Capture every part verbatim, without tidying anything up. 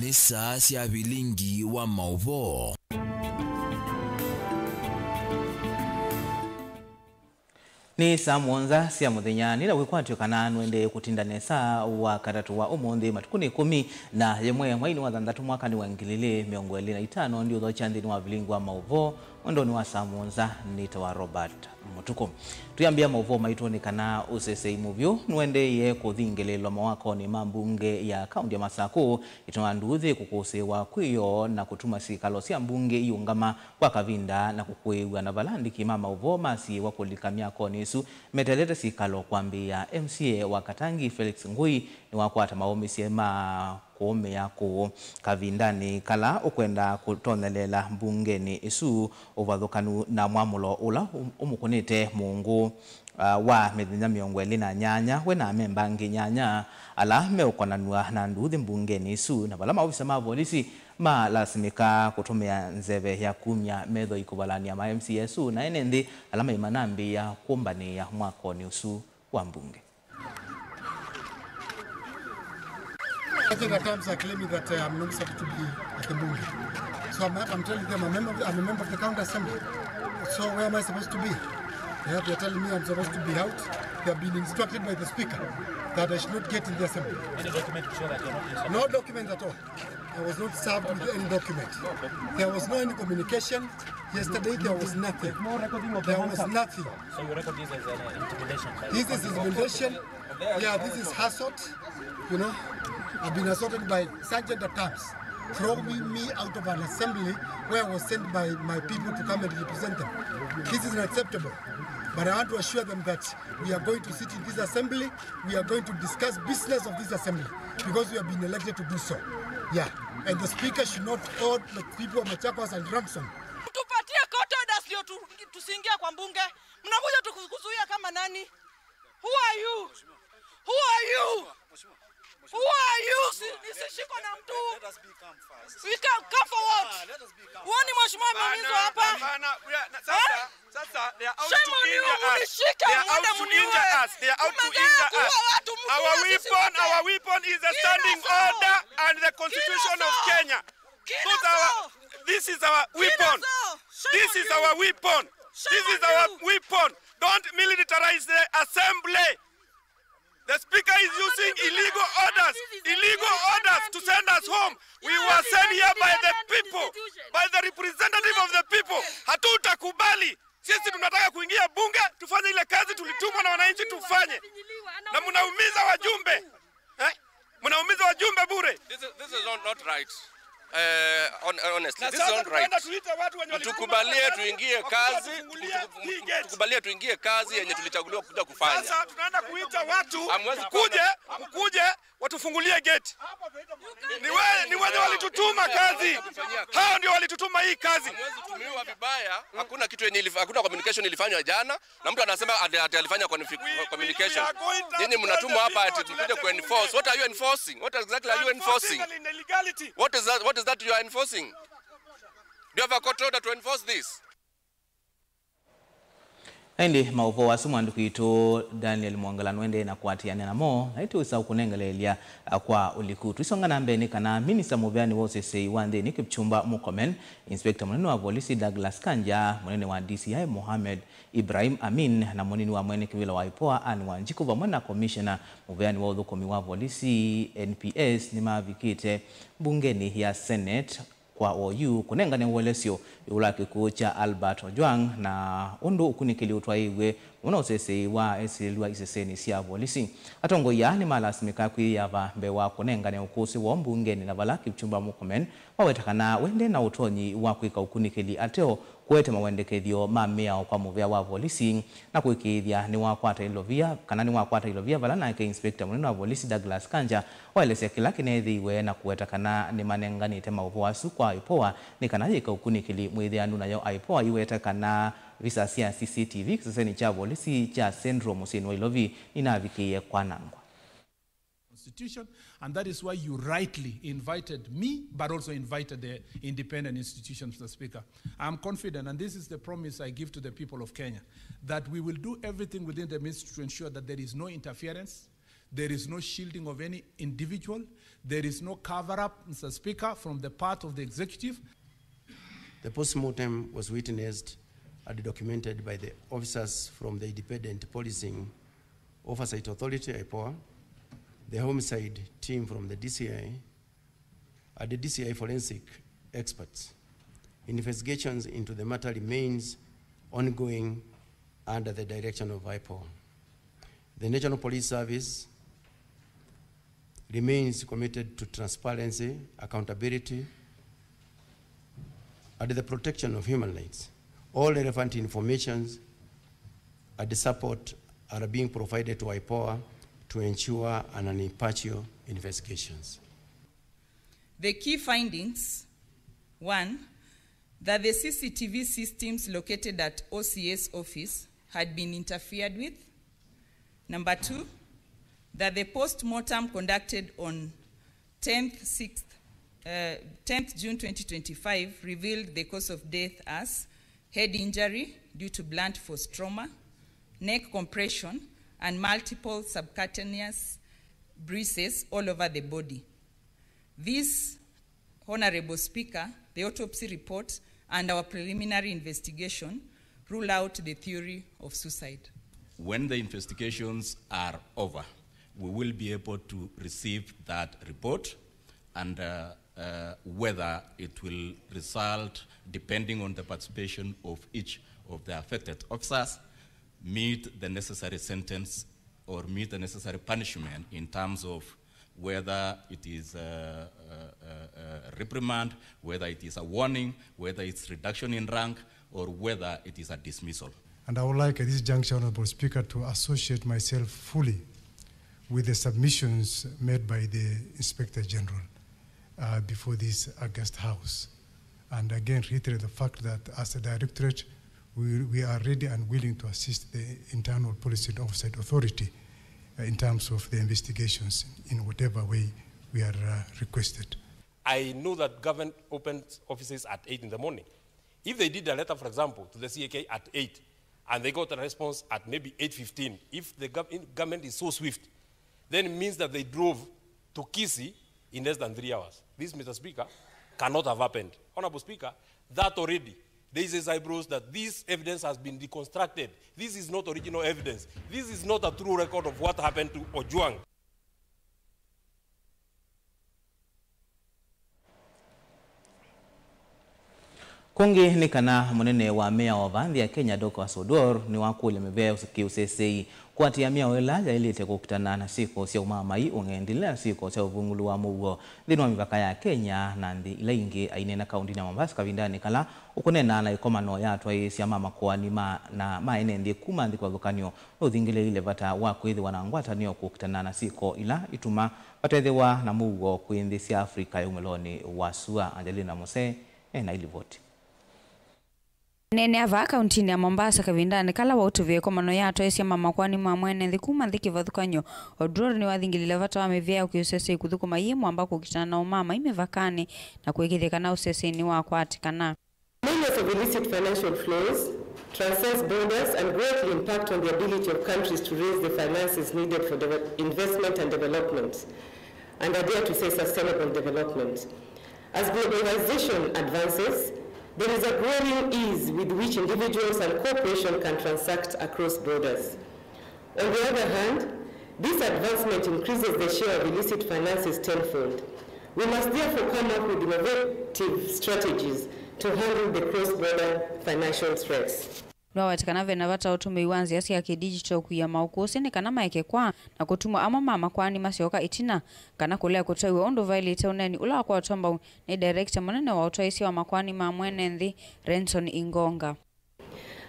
Nĩ saa sya vilingi wa maũvoo. Nĩ saa mũonza sya mũthenya, nĩla wĩkwatw'e kana nũendee kũtinda nesa wa katatũ wa ũmũnthĩ, matukũ nĩ ĩkũmi na yĩmwe, mweinĩ wa thanthatũ, mwakanĩ wa ngili ilĩ mĩongo ĩlĩ na itano. Ndiũthokya nthĩnĩ wa vilingi wa maũvoo mwendonĩ wa saa mũonza. Nĩtawa Robert Mũtukũ. Twĩambĩa maũvoo maitũ nĩ kana ũsesei mũvyũ nũendeeie kũthingĩlĩĩlwa mawakonĩ ma mbunge ya kaũnti ya Masakũ, ĩtuma nduuthĩ kũkũsĩĩwa kwĩoo na kũtuma sikalo sya mbunge iũngama kwa kavinda na kũkũĩw'a, na vala andĩki ma maũvoo masiĩĩwa kũlika myakonĩ ĩsu meteelete sikalo kwambĩĩa, M C A wa Katangi Felix Ngui nĩwakwata maũmĩsye ma kũũmĩa kũũ kavindanĩ kala ũkwenda kũtonyeleela mbungenĩ ĩsu. Ũvathũkanu na mwamũlo ũla ũmũkũnĩte mũũngũ, ah, wa mĩthenya mĩongo ĩlĩ na nyanya, we na amemba angĩ nyanya ala meũkonanw'a na nduuthĩ mbungenĩ ĩsu, na vala maovisa ma volisi malasimĩka kũtũmĩa nzeve ya kumya metho ikũvalany'a ma M C A ĩsu na ene nthĩ ala maimanambĩĩa kũmbanĩĩa mwakonĩ ũsu wa mbunge. Certain times are claiming that, uh, I'm not supposed to be at the Bunge. So I'm, I'm telling them I'm a member, of, I'm a member of the County Assembly. So where am I supposed to be? Yeah, they're telling me I'm supposed to be out. They have been instructed by the Speaker that I should not get in the Assembly. Any document to show that you're not in? No documents at all. I was not served with any document. There was no any communication. Yesterday there was nothing. No recording of the There was nothing. So you record this as an intimidation by This is intimidation. Yeah, this is assault. You know, I've been assaulted by sergeant at arms, throwing me out of an assembly where I was sent by my people to come and represent them. This is unacceptable. But I want to assure them that we are going to sit in this assembly. We are going to discuss business of this assembly because we have been elected to do so. Yeah. And the speaker should not hold the people of Machakos at ransom. Tupatie court orders ndio tu-, tusiingia kwa mbunge. Mnakuja tu kuzuia kama nani? Who are you? Who are you? Who are you? Si-, nisishikwe na mtu. We can come for what? Huoni mheshimiwa ameumizwa hapana, hapa? Hapana, we are, na, sasa, eh? Sasa, they are out to injure us. Shame on you, mnishike, mwende mniue. They are out to injure us. They are out to injure us. Mmezoea kuua watu, mkiua sisi wote. Our weapon, our weapon is the standing order and the constitution of Kenya. Those are our, this is our weapon. This is our weapon. This is our weapon. Don't militarize the assembly. The speaker is using illegal orders, illegal orders to send us home. We were sent here by the people, by the representative of the people. Hatutakubali. Sisi tunataka kuingia bunge, tufanye ile kazi tulitumwa na wananchi tufanye. Na mnaumiza wajumbe. Eh? Mnaumiza wajumbe bure. This is, this is not, not right. Eh, hon-, honestly, this is not right. Tukubalie tuingie kazi, tukubalie tuingie kazi yenye tulichaguliwa kuja kufanya. Sasa tunaenda kuita watu mkuje, mkuje watufungulie gate. Ni we-, ni wenye walitutuma kazi. Hao ndio walitutuma hii kazi. Hamwezi tumiwa vibaya. Hakuna kitu yenye ilif-, hakuna communication ilifanywa jana. Na mtu anasema ati, ati alifanya confi-, communication. Nyinyi mnatumwa hapa ati mkuje kuenforce. What are you enforcing? What exactly are you enforcing? What is that, what is that you are enforcing? Do you have a court order to enforce this? Ĩndĩ maũvoo asu mwandĩki witũ Daniel Mwongela nũendee na kũatĩanĩa namo, na ĩtũĩsa ũkũnengeleelya, a, kwa ũliku. Tũisonga na mbee nĩ kana minista mũveani wa ũseseĩ wa nthĩnĩ Kipchumba Murkomen, inspector mũnene wa volisi Douglas Kanja, mũnene wa D C I Mohamed Ibrahim Amin na mũnini wa mwene kĩvĩla wa IPOA Anne Wanjiku vamwe na komishena mũveani wa ũthũkũmi wa volisi, N P S, nĩmavikĩte mbungenĩ ya Senate kwa oyu kũnengane ũelesyo ĩũlũ wa kĩkw'ũ kya Albert Ojwang na ũndũ ũkunĩkĩli ũtwaĩĩw'e mũno ũseseĩ wa esilĩlw'a isesenĩ sya volisi. Atongoi aa nĩmalasimĩka kwĩyĩava mbee wa kũnengane ũkũsĩ woo mbungenĩ, na vala Kipchumba Murkomen waweta kana we nde na ũtonyi wa kwĩka ũkunĩkĩli ateo kũete mawendekethyo ma mĩao kwa mũvĩa wa volisi na kũĩkĩĩthya nĩwakwata ilovia, kana nĩwakwata ilovia vala nake inspector mũnene wa volisi Douglas Kanja waelesya kĩla kĩneethĩiwe na kũweta kana nĩmanenganĩte maũvoo asu kwa IPOA nĩ kana yĩka ũkunĩkĩli mwĩthĩanu. Nayo IPOA iweta kana visa sya C C T V kĩsesenĩ kya volisi kya Central mũsyĩnĩ wa Ilovi nĩnavikĩie kwanangwa. Constitution, and that is why you rightly invited me, but also invited the independent institutions, Mister Speaker. I'm confident, and this is the promise I give to the people of Kenya, that we will do everything within the ministry to ensure that there is no interference, There is no shielding of any individual. There is no cover-up, Mister Speaker, from the part of the executive. The postmortem was witnessed and documented by the officers from the Independent Policing Oversight Authority, IPOA, the homicide team from the D C I, and the D C I forensic experts. Investigations into the matter remains ongoing under the direction of IPOA. The National Police Service remains committed to transparency, accountability, and the protection of human rights. All relevant informations and support are being provided to IPOA to ensure an impartial investigations. The key findings, one, that the C C T V systems located at O C's office had been interfered with. Number two, that the post-mortem conducted on tenth, sixth, uh, tenth June twenty twenty-five revealed the cause of death as head injury due to blunt force trauma, neck compression, and multiple subcutaneous bruises all over the body. This, Honorable Speaker, the autopsy report and our preliminary investigation rule out the theory of suicide. When the investigations are over, we will be able to receive that report and, uh, uh, whether it will result, depending on the participation of each of the affected officers, meet the necessary sentence or meet the necessary punishment in terms of whether it is a, a, a, a reprimand, whether it is a warning, whether it's reduction in rank, or whether it is a dismissal. And I would like at this juncture, Honorable Speaker, to associate myself fully with the submissions made by the Inspector General, uh, before this august House. And again, reiterate the fact that as a directorate, we, we are ready and willing to assist the Internal Policy and Oversight Authority, uh, in terms of the investigations in whatever way we are, uh, requested. I know that government opens offices at eight in the morning. If they did a letter, for example, to the C A K at eight, and they got a response at maybe eight fifteen, if the gov-, in-, government is so swift, then it means that they drove to Kisii in less than three hours. This, Mister Speaker, cannot have happened. Honorable Speaker, that already raises eyebrows that this evidence has been deconstructed. This is not original evidence. This is not a true record of what happened to Ojwang. Kũngĩ nĩ kana mũnene wa mĩao va nthĩ ya Kenya, Dorcas Oduor, nĩwakũlya mĩvĩa ya kĩũseseĩ kũatĩĩa mĩao ĩla yaĩlĩte kũkitana na syĩko sya ũmaamai, ũng'endilĩ na syĩko sya ũvungũlu wa mũuo nthĩnĩ wa mĩvaka ya Kenya na nthĩ ila ingĩ. Aineena kaũndĩnĩ ya Mombasa kavindanĩ kala ũkũneena na ĩkomano ya atwaĩĩsya ma makoani ma, na ma ene nthĩ kuma nthĩ kĩvathũkany'o, nũthingĩlĩĩile vata wa kwĩthĩwa na ngwatanĩo kũkitana na syĩko ila ituma vatethĩwa na mũuo kwĩ nthĩ sya Africa ya umĩlonĩ wa sua. Angelina Mose ena ilivoti. Aneenea vaa kaũntĩnĩ ya Mombasa kavindanĩ kala waũtũvĩe ĩkomano ya atwaĩĩsya ma makoani ma mwene nthĩ kuma nthĩ kĩvathũkany'o, Oduor nĩwathingĩlĩĩle vata wa mĩvĩa ya kĩũseseĩ kũthũkũma yĩ mwamba kũkitana na ũmaamai mĩvakanĩ na kũĩkĩĩthya kana ũseseĩ nĩwakwatĩkana. Menace of illicit financial flows transcends borders and greatly impact on the ability of countries to raise the finances needed for deve-, investment and development, and I dare to say sustainable development. As globalization advances, there is a growing ease with which individuals and corporations can transact across borders. On the other hand, this advancement increases the share of illicit finances tenfold. We must therefore come up with innovative strategies to handle the cross-border financial threats. Nĩwaweta kana ve na vata ũtũmĩi wa nzĩa sya kĩdigital kũia maũkũsĩ nĩ kana maeke kwaa na kũtuma amwe ma makoani masyoka ĩtina kana kũlea kũtwaiw'a ũndũ vaĩlĩte. Ũneeni ũla wakwatwa mbau nĩ director mũnene wa ũtwaĩĩsya wa makoani ma mwene nthĩ, Renson Ingonga.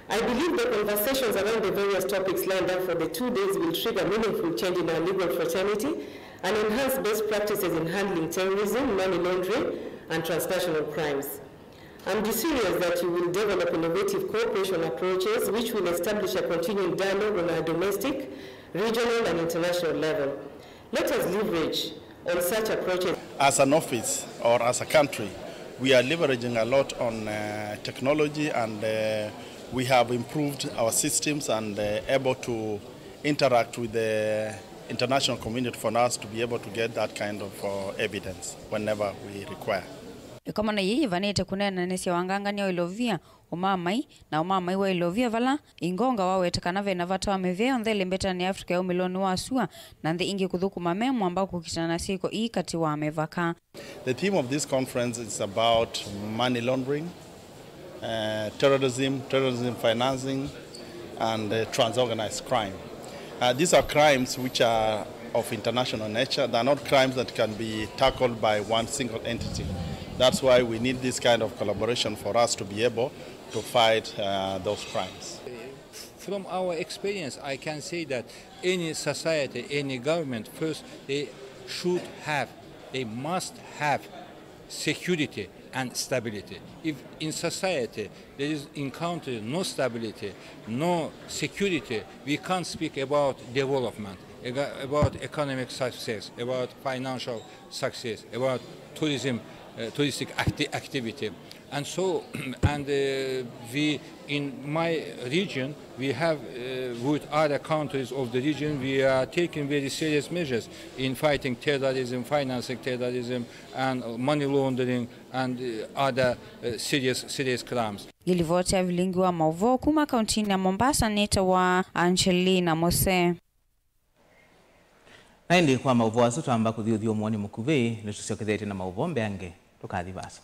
I believe the conversations around the various topics lined up for the two days will trigger meaningful change in our legal fraternity and enhance best practices in handling terrorism, money laundering, and transnational crimes. I'm desirous that you will develop innovative cooperation approaches which will establish a continuing dialogue on a domestic, regional, and international level. Let us leverage on such approaches. As an office or as a country, we are leveraging a lot on, uh, technology, and, uh, we have improved our systems and, uh, able to interact with the international community for us to be able to get that kind of, uh, evidence whenever we require. Ĩkomano yĩĩ yĩvanĩte kũneenanĩsya wangangania wa ilovia, ũmamai, na ũmamai wa ilovia vala Ingonga wawete kana ve na vata wa mĩvĩa yonthe ĩlĩ mbetanĩ ya Africa ya umĩlonĩ wa sua na nthĩ ingĩ kũthũkũma me mwamba kũkitana na syĩko ii katĩ wa mĩvaka. The theme of this conference is about money laundering, uh, terrorism, terrorism financing, and, uh, transorganized crime. Uh, these are crimes which are of international nature. They're not crimes that can be tackled by one single entity. That's why we need this kind of collaboration for us to be able to fight, uh, those crimes. From our experience, I can say that any society, any government, first they should have, they must have security and stability. If in society there is, in country, no stability, no security, we can't speak about development, ega-, about economic success, about financial success, about tourism, uh, touristic acti-, activity. And so, and, uh, we, in my region, we have, uh, with other countries of the region, we are taking very serious measures in fighting terrorism, financing terrorism, and money laundering, and, uh, other, uh, serious, serious crimes. Yĩ livoti ya vilingi wa maũvoo kuma kauntinĩ ya Mombasa nĩtawa Angelina Mose. Na ĩndĩ kwa maũvoo asu twamba kũthi ũthyũmũonĩ mũkuvĩ, nĩtũsyokethetye na maũvoo mbeange. Tũkathi vaasa.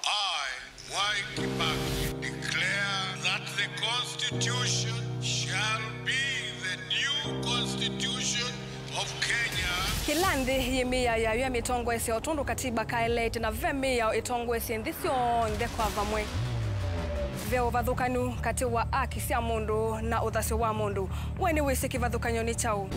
I, Mwai Kibaki, declare that the Constitution shall be the new Constitution of Kenya. Kĩla nthĩ yĩ mĩao yayo ya mĩtongoesye o tondũ katiba kaeleete, na ve mĩao ĩtongoesye nthĩ syonthe kwa vamwe. Ve ũvathũkanu katĩ wa aki sya mũndũ na ũthasyo wa mũndũ. We nĩwĩsĩ kĩvathũkany'o nĩ kyaũ?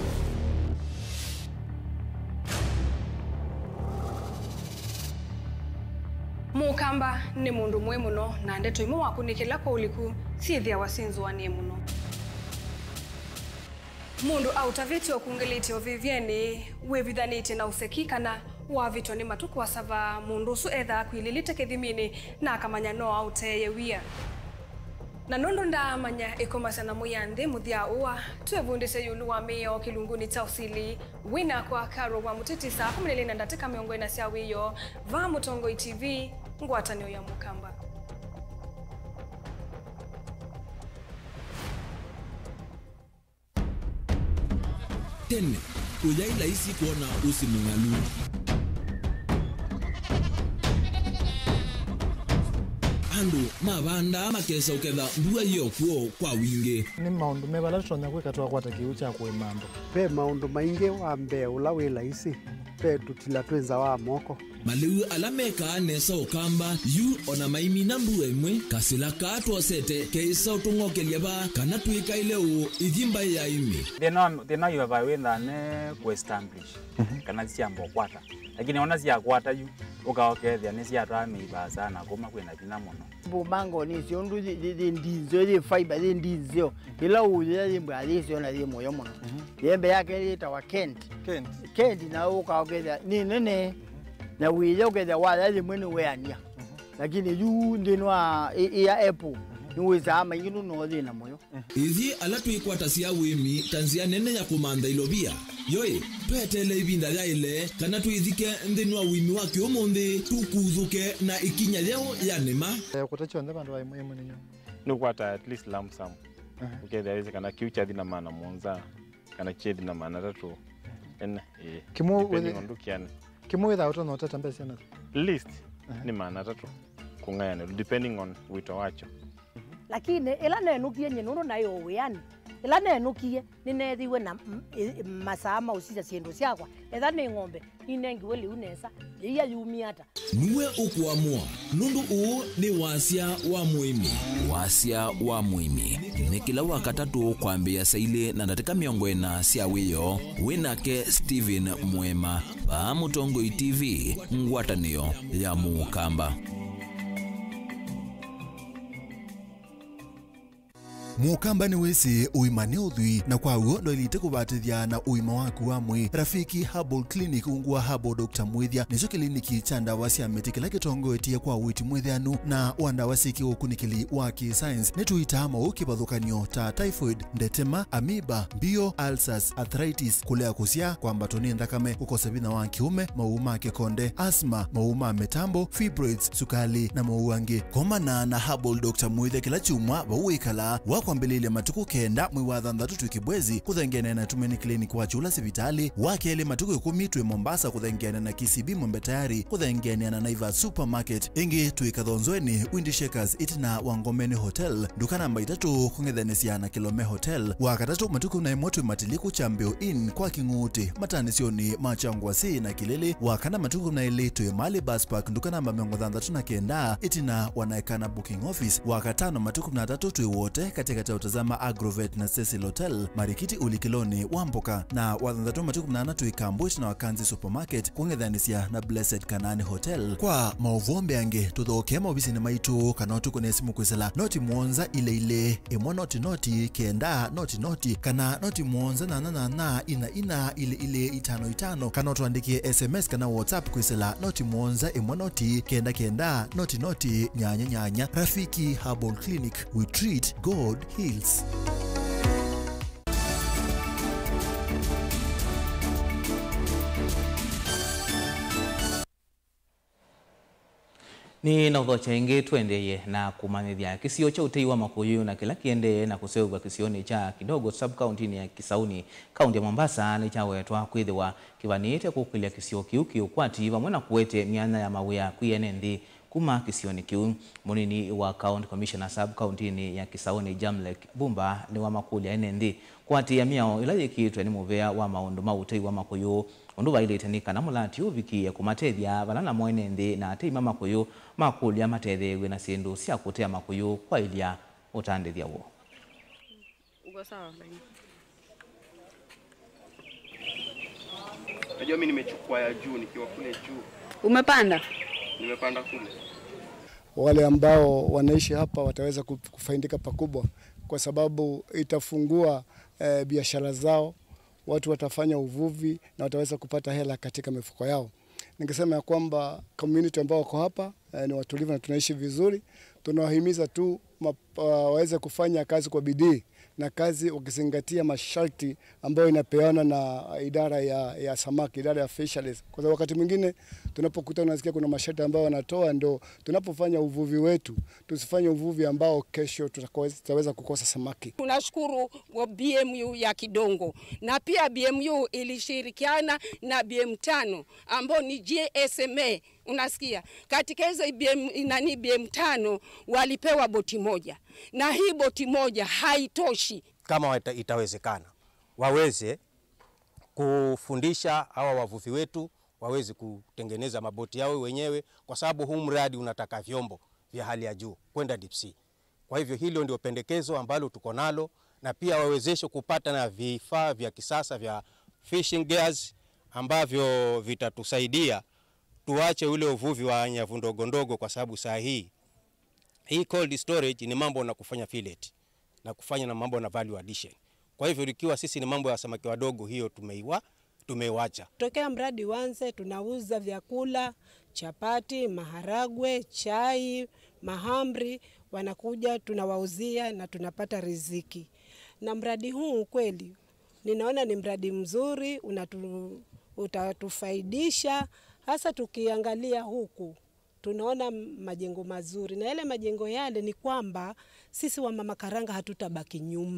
Mũkamba nĩ mũndũ mũĩ mũno, na ndeto imwe wakũnĩkĩla kwa ũliku syĩthĩawa syĩnzũanĩe mũno. Mũndũ aũtavĩtye ũkungĩlĩtye ũvĩvyenĩ, wĩvithanĩtye na ũseki, kana wavĩtwa nĩ matũ kũasava, mũndũ ũsu ethaa akwilĩlĩte kĩthiminĩ na akamanya no aũteeye wia. Na nũndũ ndaamanya ĩkomasya na mwĩanthĩ mũthya ũa, twĩvundĩsye ĩũlũ wa mĩao kĩlungunĩ kya ũsili. Wĩ nakwa Carol wa Mũteti saa kũmi na ilĩ na ndatĩka mĩongo ĩna sya wĩoo, vaa Mũtongoi T V, ngwatanĩo ya Mũkamba. Tene, ũyaĩ laisi kwona ũsĩ mũng'alu. Andũ mavandaa makesa ũketha mbua yĩ o kw'o kwa wingĩ. Nĩ maũndũ meva ala tũtonya kwĩka twakwata kĩw'ũ kya kũĩma andũ? Ve maũndũ maingĩ. Wa mbee ũla wĩ laisi, ve tũtila twĩ nza wa moko. Malĩu ala mekaa nesa Ũkamba yu o na maimina mbua ĩmwe, kasĩla kaa twosete keĩsa ũtũng'okelya vaa kana twĩkaĩle ũũ ithi mbaĩ ya ĩmĩ. Thĩna wa, thĩna wa ivavai wĩthaa ne kũ establish, mhm, kana syamba ũkwata. Lakini ona syakwata yu, ũka ũkethĩa nĩsyatwaa mĩivaa sana kuma kwĩna vinya mũno. Mbũmango nĩsyo ũndũ yĩ, yĩ, yĩ ndinzeo, yĩ fiber, yĩ ndinzeo. Ĩla ũyĩa yĩ mbwa yĩsyo na yĩ mũyo mũno. Mhm. Yembe yake yĩtawa Kent. Kent. Kent na ũka ũkethĩa nĩ nene. Na wĩya ũkethĩa waya yĩmwe nĩ weania. Mhm. Lakini yu nthĩnĩ wa ĩ-, ĩya apple, mhm, nĩwĩsaa maingĩ nũno thĩna mũyo. Ithyĩ ala twĩkwatasya ũĩmi ta nzĩa nene ya kũmantha ilovia, yoĩ, tweteele ĩvinda yaĩle kana twĩthike nthĩnĩ wa ũĩmi wa kĩũmũnthĩ, tũkuthũke na ĩkinya yeũ ya nĩma. Eh, kũta kyonthe vandũ va ĩmwe ĩmwe nĩnyo. Nĩũkwata at least lump sum. Aha. Ũkethĩa wĩsĩ kana kĩu kyathi na maana mũonza, kana kyethi na maana atatũ. Ene, ĩĩ. Kĩmwe depending wĩthĩ-, on ndũkĩanĩ. Kĩmwe wĩthaa ũtonya ũteta mbesa na least, aha, nĩ maana atatũ kũng'ayanĩlwa, depending on wĩto wakyo. Lakini ĩla nenũkie nyie nũndũ naĩ o wĩanĩ, ĩla nenũkie nĩneethĩiwe na m-, ĩ-, masaa ma ũsisya syĩndũ syakwa, etha nĩ ng'ombe, ninengiwe lĩu nesa, yĩia yumie ata. Nue ũkũamũa, nũndũ ũũ nĩ Wasya wa Mũĩmi. Wasya wa Mũĩmi nĩ kĩla Wakatatũ kwambĩĩa saa ilĩ na ndatĩka mĩongo ĩna sya wĩoo, wĩ nake Stephen Mwema, vaa Mũtongoi T V, ngwatanĩo ya Mũkamba. Mũkamba nĩwĩsĩ ũima nĩ ũthwii, na kwa w'o ndwaĩlĩte kũvatĩthya na ũima waku wa mwĩĩ. Rafiki Herbal Clinic, ungu wa Herbal Doctor Mwĩthya, nĩkyo kĩliniki kya ndawa sya mĩtĩ kĩla kĩtongoetye kwa ũiiti mwĩtheanu na wa ndawa syĩ kĩũkunĩkĩli wa kĩ-science. Nĩtũitaa maũũ kĩvathũkany'o ta typhoid, ndetema, amoeba, mbio, ulcers, arthritis, kũlea kũsyaa, kwambatwa nĩ nthakame, kũkosa vinya wa kĩũme, maũũ ma kĩkonde, asthma, maũũ ma mĩtambo, fibroids, sukali, na maũũ angĩ. Komana na Herbal Doctor Mwĩthya kĩla kyumwa vau wĩkalaa. Wa kwambĩlĩlya matukũ kenda mwei wa thanthatũ twĩ Kibwezi, kũthengeanĩa na Tumaini Clinic wa Kyũla sivitalĩ. Wa kelĩ matukũ ĩkũmi twĩ Mombasa, kũthengeanĩa na K C B Mwembe Tayari, kũthengeanĩa na Naivas Supermarket. Ĩngĩ twĩ Kathonzweni, Windy Shakers, ĩtina wa Ngomeni Hotel, nduka namba itatũ, kũng'ethanĩsya na Kilome Hotel. Wa katatũ matukũ na ĩmwe twĩ Matiliku Chambio Inn kwa Kĩng'ũtĩ, matanĩsyonĩ ma Kyangwasĩ na Kĩlĩlĩ. Wa kana matukũ na ĩlĩ twĩ Mali Bus Park, nduka namba mĩongo thanthatũ na kenda, ĩtina wa Naekana Booking Office. Wa katano matukũ na atatũ twĩ Wote, katĩkatĩ ya Utazama Agrovet na Cecil Hotel, Marikiti ũlikĩlonĩ wa mboka. Na wa thanthatũ matukũ na ana twĩ Kambo, ĩtina wa Kanzi Supermarket, kũng'ethanĩsya na Blessed Kanaani Hotel. Kwa maũvoo mbeange, tũthokee maovisinĩ maitũ kana ũtũkũne simũ kwĩsĩla noti mũonza ilĩ ilĩ, ĩmwe noti noti, kenda noti noti, kana noti mũonza nyanya nyanya, ina ina, ilĩ ilĩ, itano itano, kana ũtũandĩkĩe S M S kana WhatsApp kwĩsĩla noti mũonza, ĩmwe noti, kenda kenda, noti noti, nyanya nyanya. Rafiki Herbal Clinic, we treat, God heals. Nĩ na ũthokya ĩngĩ, tũendeeye na kũmanyĩthya kĩsio kya ũtei wa makũyũ na kĩla kĩendee na kũseũvw'a kĩsionĩ kya Kidogo, sub-kauntinĩ ya Kisauni, kaunti ya Mombasa, nĩkyawetwa kwĩthĩwa kĩvanĩĩte kũkĩlya kĩsio kĩu kĩ ũkwati vamwe na kũete myanya ya mawĩa kwĩ ene nthĩ kuma kĩsionĩ kĩu. Mũnini wa County Commissioner sub-kauntinĩ ya Kisauni, Jamlek Bumba, nĩwamakũlya ene nthĩ kũatĩĩa mĩao ĩla yĩkĩĩtwe nĩ mũvea wa maũndũ ma ũtei wa makũyũ. Ũndũ vaĩlĩte nĩ kana mũlati ũvikĩĩe kũmatethya vala namo ene nthĩ na atei ma makũyũ makũlya matetheew'e na syĩndũ sya kũtea makũyũ kwaĩlya ũtandĩthya woo. Uko sawa, lakini. Najua mimi nimechukua ya juu nikiwa kule juu. Umepanda? Nimepanda kule. Wale ambao wanaishi hapa wataweza ku-, kufaidika pakubwa kwa sababu itafungua, eh, biashara zao, watu watafanya uvuvi na wataweza kupata hela katika mifuko yao. Ningesema ya kwamba community ambao wako hapa, eh, ni watulivu na tunaishi vizuri. Tunawahimiza tu ma-, ah, waweze kufanya kazi kwa bidii na kazi ukizingatia masharti ambayo inapeanwa na idara ya, ya samaki, idara ya fisheries. Kwa sababu wakati mwingine tunapokutana, unasikia kuna masharti ambayo wanatoa, ndo tunapofanya uvuvi wetu, tusifanye uvuvi ambao kesho tutakosa, tutaweza kukosa samaki. Tunashukuru wa B M U ya Kidongo, na pia B M U ilishirikiana na B M tano ambao ni G S M A. Unasikia? Katika hizo B M, nani, B M tano walipewa boti moja, na hii boti moja haitoshi. Kama wata-, itawezekana, waweze kufundisha hawa wavuvi wetu waweze kutengeneza maboti yao wenyewe, kwa sababu huu mradi unataka vyombo vya hali ya juu kwenda deep sea. Kwa hivyo hilo ndio pendekezo ambalo tuko nalo, na pia wawezeshwe kupata na vifaa vya kisasa vya fishing gears ambavyo vitatusaidia tuache ule uvuvi wa nyavu ndogo ndogo, kwa sababu saa hii, hii cold storage ni mambo na kufanya fillet na kufanya na mambo na value addition. Kwa hivyo ikiwa sisi ni mambo ya samaki wadogo, hiyo tumeiwa-, tumeiwacha. Tokea mradi uanze, tunauza vyakula, chapati, maharagwe, chai, mahamri, wanakuja, tunawauzia na tunapata riziki. Na mradi huu kweli, ninaona ni mradi mzuri, unatu-, utatufaidisha, hasa tukiangalia huku, tunaona majengo mazuri. Na yale majengo yale ni kwamba sisi wamama karanga hatutabaki nyuma.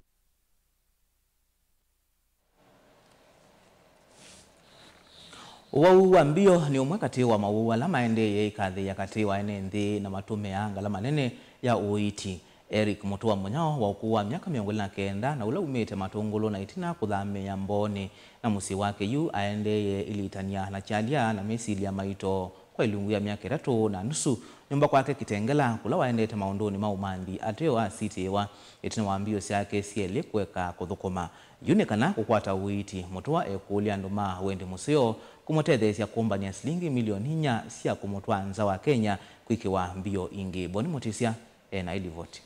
Ũwau wa mbio nĩ ũmwe katĩ wa mawau ala maendeeye ĩkathĩĩa katĩ wa ene nthĩ na matũmĩaa ngalama nene ya ũiiti. Eric Mũtũa Mũnyao wa ũkũũ wa myaka mĩongo ĩlĩ na kenda na ũla umĩte Matũngũlũ na ĩtina kũthamĩĩa Mboonĩ na mũsyĩ wake yu aendeeye ĩlitany'a na kyalya na mĩsilya maito kwa ĩlungu ya myaka ĩtatũ na nusu nyũmba kwake Kitengela, kũla waendete maũndũnĩ ma ũmanthi ateo asitĩĩwa ĩtina wa mbio syake syelĩ kũeka kũthũkũma. Yu nĩ kana kũkwata ũiiti, Mũtũa ekũlya andũ ma wendi mũseo kũmũtetheesya kũmbanĩa silingi milioni inya sya kũmũtwaa nza wa Kenya kwĩkĩwa mbio ingĩ. Boni Mũtĩsya e na ĩlivoti.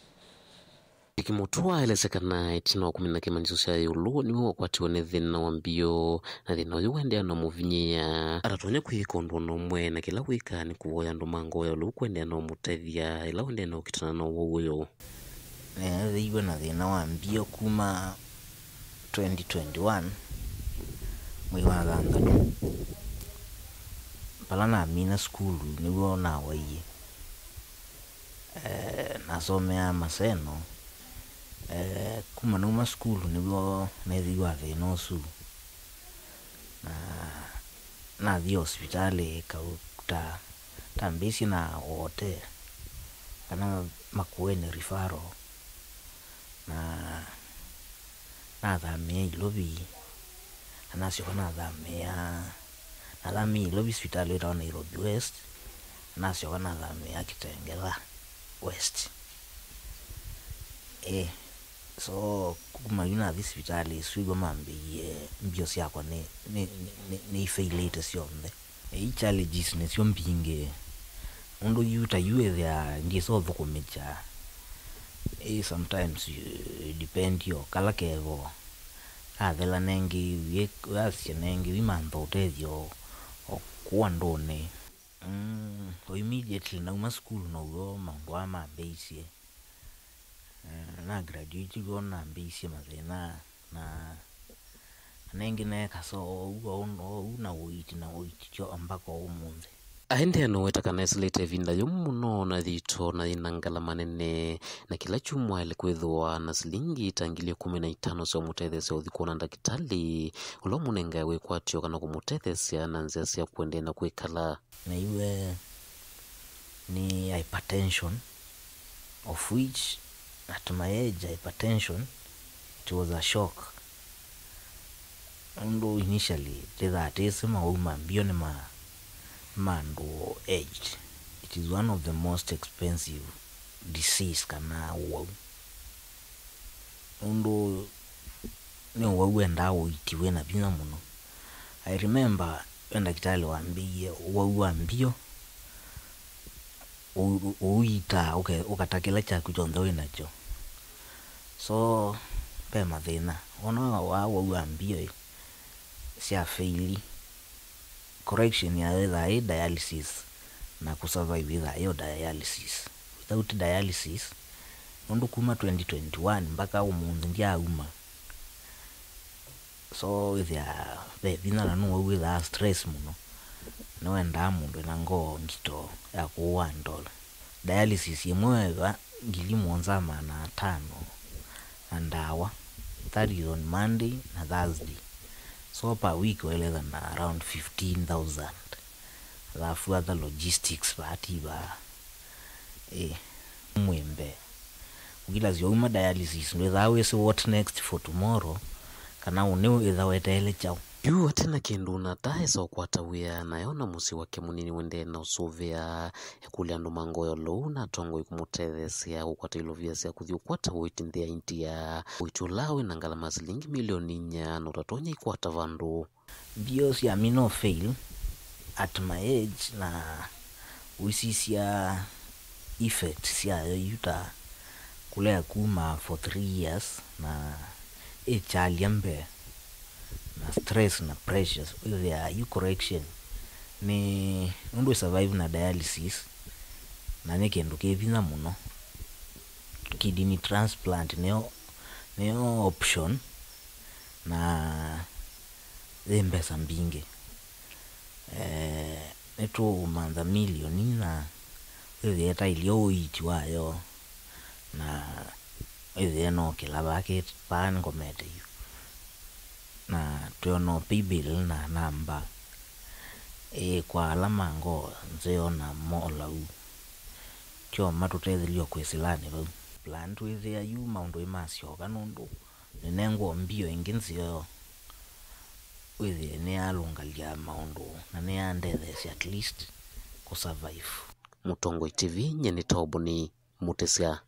Kĩmũtũ aelesya kana ĩtina wa kũmina kĩmanyĩsyo kya ĩũlũ nĩwe wakwatiwe nĩ thĩna wa mbio, na thĩna ũyũ waendeea na mũvinyĩĩa. Atatonya kwĩka ũndũ o na ũmwe, na kĩla wĩkaa nĩ kũvoya andũ ma ngoo ya ũlou kũendeea na ũmũtethya ĩla ũendeea na ũkitana na ũwau ũyũ. Neethĩiwe na thĩna wa mbio kuma twenty twenty-one mwei wa thanthatũ. Vala namina sukulu nĩw'o nawaie. Eh, nasomeaa Maseno. Eh, kuma nauma sukulu nĩw'o neethĩiwe na thĩna ũsu. Na nathi osivitalĩ kau ta, tambĩsye na wote kana Makueni referral. Na nathamĩĩa Ilovi, na nasyoka nathamĩĩa, nathamĩĩa Ilovi sivitalĩ wĩtawa Nairobi West, na nasyoka nathamĩĩa Kitengela West. Eh, so kuma yu nathi sivitalĩ ĩsu ĩw'a mambĩie mbio syakwa nĩ, nĩ, nĩ, nĩ, nĩifailĩte syonthe. Ii challenges nĩsyo mbingĩ. Nũndũ yu ta yu ĩthĩa ndyĩsa ũthũkũmĩkya. Ĩĩ sometimes you depend yo kala kevo. Athela nengi, wĩ-, wasya nengi, wimantha ũtethyo o kũu andũnĩ. Mm, o immediately nauma sukulu now'o maũndũ aa mambĩisye. Eh, na graduate w'o nambĩisye mathĩna. Na, na nengĩ neeka so oou, oou, oou na ũiiti na ũiiti kyo mpaka ũmũnthĩ. Aendeea na ũweta kana esĩlĩte ĩvinda yũmũ mũno na thito na yĩna ngalama nene, na kĩla kyumwa aĩle kwĩthĩwa na silingi ta ngili ĩkũmi na itano sya ũmũtetheesya ũthi kwona ndakĩtalĩ ũla ũmũnengae wĩkwatyo kana kũmũtetheesya na nzĩa sya kũendeea na kwĩkala. Naiwe nĩ hypertension, of which at my age hypertension, it was a shock. Nũndũ initially ndĩthatĩsĩ mawau ma mbio nĩ ma, ma andũ aged. It is one of the most expensive disease kana ũwau. Nũndũ nĩ ũwau wendaa ũiiti wĩ na vinya mũno. I remember ve ndakĩtalĩ wambĩie ũwau wa mbio ũ-, ũũiitaa ũke-, ũkata kĩla kyaku kyonthe wĩ nakyo. So, ve mathĩna. Wona wa ũwau wa mbio ĩ, sya faili, correction yayo ĩthaa ĩ dialysis na kũsurvive ĩthaa ĩyo dialysis. Without dialysis, nũndũ kuma twenty twenty-one mpaka ũmũnthĩ ndyaauma. So, wĩthĩaa ve vinya na nũwau wĩthaa stress mũno. Nĩwendaa mũndũ ena ngoo ngito ya kũũa andol. Dialysis ĩmwe ĩva ngili mũonza maana atano na ndawa. That is on Monday na Thursday. So per week waĩle na around fifteen thousand. Alafu other logistics vaa ti vaa. Eh, mwĩmbe. Ũkilasya uma dialysis, ndwĩthaa wĩsĩ what next for tomorrow, kana ũnĩ wĩthaa weteele kyaũ. Yu ate na kĩndũ na ta esa ũkwata wĩa, na eona mũsyĩ wake mũnini wendee na ũsũvĩa, ekũlya andũ ma ngoo ya ũlou na atongoi kũmũtetheesya kũkwata ilovia sya kũthi ũkwata ũiiti nthĩ ya India, ũiiti ũla wĩ na ngalama silingi milioni inya na ũtatonya ikwata vandũ. Mbio sya mi no fail at my age, na ũisisya effect syayo yu ta kũlea kuma for three years na ĩkyalya mbee na stress na pressures. Wĩthĩaa yu correction nĩ nũndũ ĩ survive na dialysis, na nĩ kĩndũ kĩ vinya mũno. Kidney transplant nĩyo, nĩyo option, na yĩ mbesa mbingĩ. Eh, nĩtũũmantha milioni na wĩthĩe tailye ũiiti wayo, na wĩthĩe no kĩla vaa kĩ-, vaa ngomete yu. Na twĩona paybill na namba, ĩĩ, kwa ala ma ngoo nzeo na molau, kyo matũtethelie o kwĩsĩlanĩ vau. Plan twĩthĩa yu maũndũ ĩmasyoka nũndũ nĩnengwa mbio ĩngĩ nzeo, wĩthĩe nĩyalũngalya maũndũ na nĩyandetheesya at least kũ survive. Mũtongoi T V, nyie nĩ Toboni Mũtĩsya.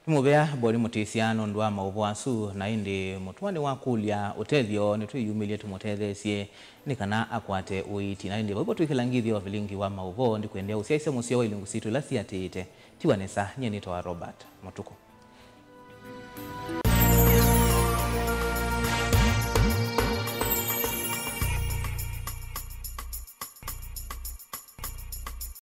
Nĩ mũvea Boni Mũtĩsya nũndũ wa maũvoo asu, na ĩndĩ mũtũanĩ wa kũlya ũtethyo nĩtwĩyumĩlye tũmũtetheesye nĩ kana akwate ũiiti. Na ĩndĩ vau twĩkĩla ngithyo vilingi wa maũvoo, ndĩkwendea ũsyaĩĩsya mũseo wa ilungu sitũ ila siatĩĩte. Tiwa nesa, nyie nĩtawa Robert Mũtukũ.